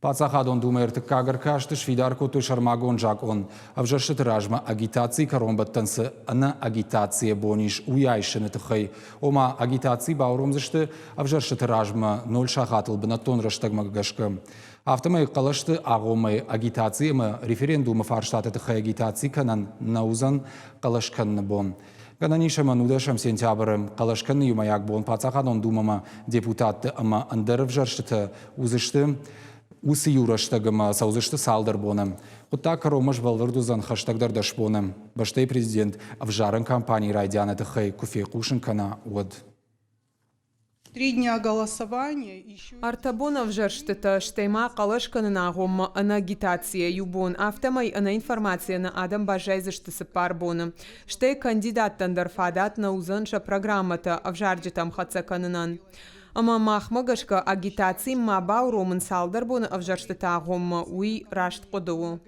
Паддзахадон Думӕйы ӕртыккаг ӕркасты сфидар кодтой сӕрмагонд закъон. Ӕвзӕрстыты размӕ агитацийы кӕронбӕттӕн цы ӕнӕ агитацийӕ бон ис, уый айсыны тыххӕй. Ома, агитаци бауромдзысты ӕвзӕрстыты размӕ ноль сахатыл бынӕттон рӕстӕгмӕ гӕсгӕ. Афтӕмӕй хъӕлӕсты агъоммӕ агитаци ӕмӕ референдумы фарстаты тыххӕй агитаци кӕнӕн нӕ уыдзӕн хъӕлӕс кӕныны бон. Гӕнӕн ис ӕмӕ нудӕсӕм сентябры хъӕлӕс кӕныны иумӕйаг бон Паддзахадон Думӕмӕ депутатты ӕмӕ ӕндӕр ӕвзӕрстытӕ уыдзысты уыцы иу рӕстӕг ӕмӕ цӕудзысты цалдӕр боны. Хъуыддаг кӕронмӕ сбӕлвырд уыдзӕн хӕстӕгдӕр дӕсбоны, бӕстӕйы президент ӕвзарӕн кампанийы райдианы тыххӕй куы фехъусын кӕна, уӕд. Три дня голосования еще... Ӕртӕ бон ӕвзӕрстытӕ, стӕй ма хъӕлӕс кӕнын агъоммӕ ӕнӕ агитацийӕ иу бон, афтӕмӕй ӕнӕ информацийӕ нӕ адӕм баззайдзысты цыппар боны. Стӕй кандидаттӕн дӕр фадат нӕ уыдзӕн сӕ программӕтӕ ӕвзарджытӕм хӕццӕ кӕнынӕн. Ӕмӕ махмӕ гӕсгӕ агитаци ма бауромын цалдӕр боны ӕвзӕрстыты агъоммӕ, уый раст хъуыды у.